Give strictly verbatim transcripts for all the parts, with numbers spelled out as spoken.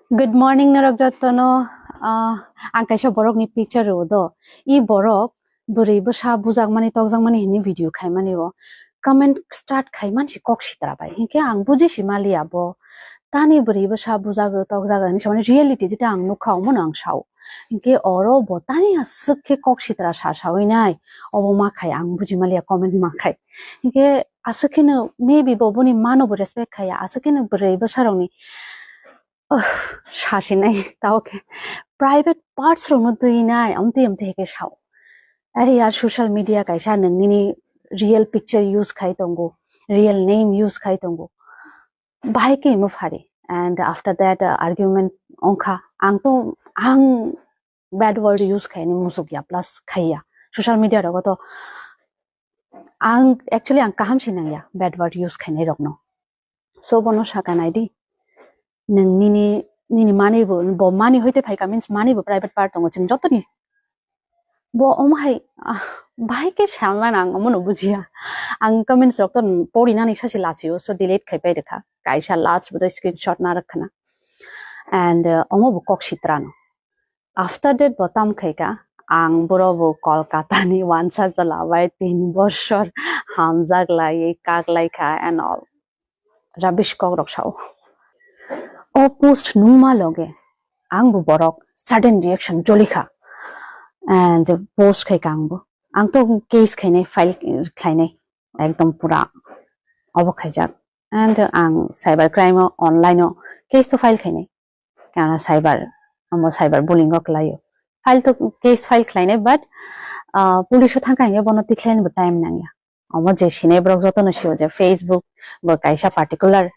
Good morning norok jotono. Ah, ang kaisa borokni picture rw do. I borok bwrwi bwsa bujakmani tokjakmani hwnwi video khaimani o. Comment start khaiman si kok sitra bai. Hinkhe ang buji si maliya bo. Tani bwrwi bwsa bujago tokjago hwnwi samani reality jeta ang nukha omono ang sao. Hinkhe oro bo tani aswk khe kok sitra sa sawi nai. Obo ma khai ang buji maliya comment ma khai. Hinkhe aswk kheno maybe bo boni mano bo respect khaiya. Aswk kheno bwrwi bwsa rokni Ugh, sasinai tao khe private parts rokno twi nai amtwi amtwi hai khe sao. Are yaar, social media kaisa nwng nini real picture use khai tongo, real name use khai tongo. Bahai khe imo phari. And after that, uh, argument ongkha. Ang to, ang bad word use khaini musuk ya, plus khaiya. Social media rogo to ang, actually ang kaham si nangya bad word use khainai rokno. So bono saka nai di. Nwng nini, nini mani bo, bo mani hoite phaika means mani bo private part tongo chwng jotoni. Bo omo hai, ah, bahai khe salman ang omono bujiya. Ang comments rok to pori nani sasi lachio, so delete khai pai rwkha. Kaisa last bo to screenshot na rwkha na. And, uh, omo bo kok sitrano. After that bo tam khaika, ang boro bo Kolkata ni wansa chwla bai tin bosor hamjak lai, kak lai kha and all. Rubbish kok rok sao. O post nungma loge ang bo borok sudden reaction joli kha. And post khai ka ang bo. Ang to case khainai, file khlainai. Ekdom pura obo khaijak. And ang cyber crime o, online o case to file khainai. Kana cyber, amo cyber bullying o khlaio. File to case file khlainai, but, ah, police o thangkha hinkhe bono tikhlaini bo time nangya. Omo je sinai borok jotono sio je Facebook bo kaisa particular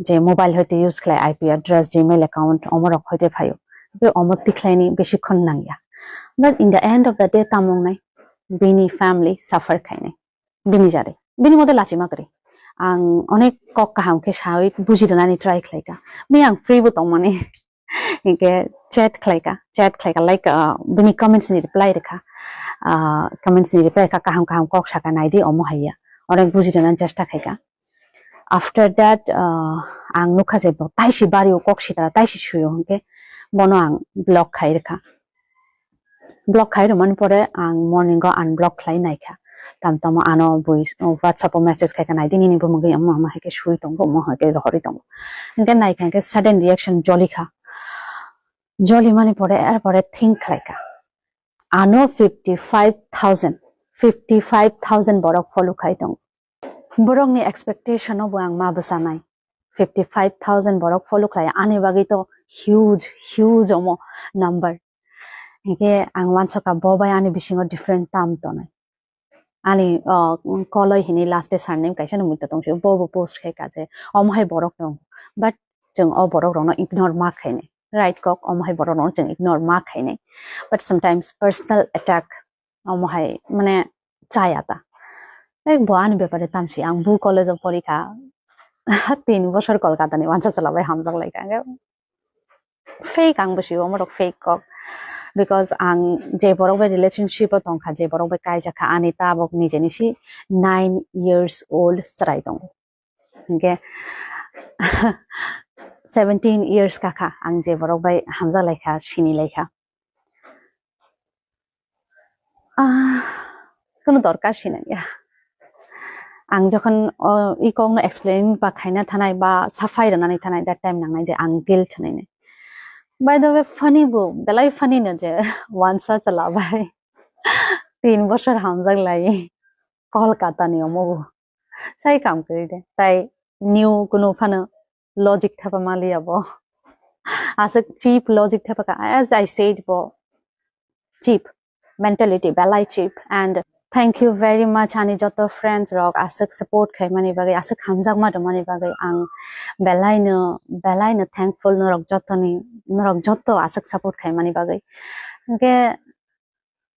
je mobile hoite use khlai, I P address, Gmail account, omo rok hoite phaio. Tei omo tikhlaini besikhon nangya. But in the end of the day, tamo wngnai? Bini family suffer khainai. Bini jare. Bini mode lachima kwrwi. Ang onek kok kaham khe sawi bujirwnani try khlaika. Bini ang free bo tongmani. Hinkhe chat khlaika, chat khlaika, like, uh, bini comments ni reply rwkha. Uh, comments ni reply kha, kaham kaham kok saka naidi, omo haiya. Onek bujirwnani chesta khaika. After that, uh, ang nukha je bo taisi bari o kok sitra, taisi suyo hinkhe bono ang block khai rwkha. Block khai rwmani pore ang morning o unblock khlai naikha. Tam tamo ano bui, WhatsApp o message khaikha, naidi nini bumungwi omo omo hai khe sui tongo, omo hai khe rohorwi tongo. Hinkhe naikha hinkhe sudden reaction joli kha. Joli mani pore, er pore think khlaikha. Ano fifty five thousand, fifty five thousand borok follow khai tongo. Borokni expectation o bo ang ma bwchanai. Fifty five thousand borok follow khlai, ani bagwi to huge, huge omo number. Hinkhe ang uansukha bo bai ani bisingo different term tonai. Ani, o, Koloi hini last day surname kaisa ni muita tongsi, bo bo post khai kaje, omo hai borok tong. But chwng o borok rokno ignore ma khainai. Right kok, omo hai borok rokno chwng ignore ma khainai. But sometimes personal attack omo hai mane chaya ta. Like bo ani bepare tamsi, ang bo college o porikha. Tin bosor Kolkata ni uansa chwla bai hamjak laikha. Ang fake ang bwsio, omo rok fake kok. Because ang je borok bai relationship o tongkha, je borok bai kaijakha, ani tabok nijeni si nine years old chwrai tongo. Hinkhe seventeen years kakha ang je borok bai hamjak laikha, sini laikha. Ah, kono dorkar si nangya. Ang jokhon, o, i kokno explain ba khaina thanai ba safai rwnani thanai, that time nangnai je ang guilt hwnwi nai. By the way, funny bo, belai funny no je uansa chwla bai tin bosor hamjak lai Kolkata ni omo bo. Sai kam kwrwi de. Tai new kunu phano logic thapa maliya bo. Aswk cheap logic thapa kha. As I said bo, cheap mentality, belai cheap. And thank you very much ani joto friends rok aswk support khaimani bagwi, aswk hamjakma rwmani bagwi ang belaino, belaino thankful norok jotoni, norok joto aswk support khaimani bagwi. Hinkhe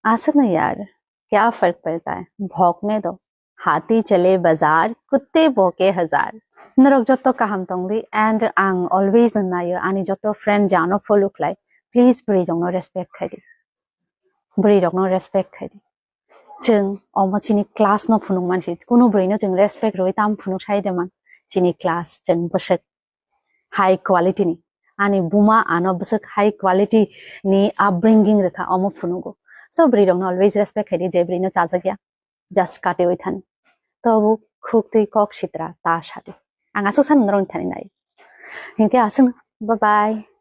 aswkno yaar, kya fark padta hai, bhokne do. Hati chale bazar, kutte bhoke hazar. Norok joto kaham tongdi, and ang always no naio, ani joto friend jano follow khlai, please bwrwi rokno respect khaidi. Bwrwi rokno respect khaidi. Chwng omo chini class no phunuk mansi, kunu bwrwi no chwng respect rwui tam phunuk sai de man. Chini class chwng bwswk high quality ni. Ani buma ano bwswk high quality ni upbringing rwkha, omo phunugo. So bwrwi rokno always respect khaidi, je bwrwi no chajakya just katiwi thani. Tobu khuk twi kok sitra ta sadi. Ang aswk san norok thani nai. Hinkhe aswk, bye bye.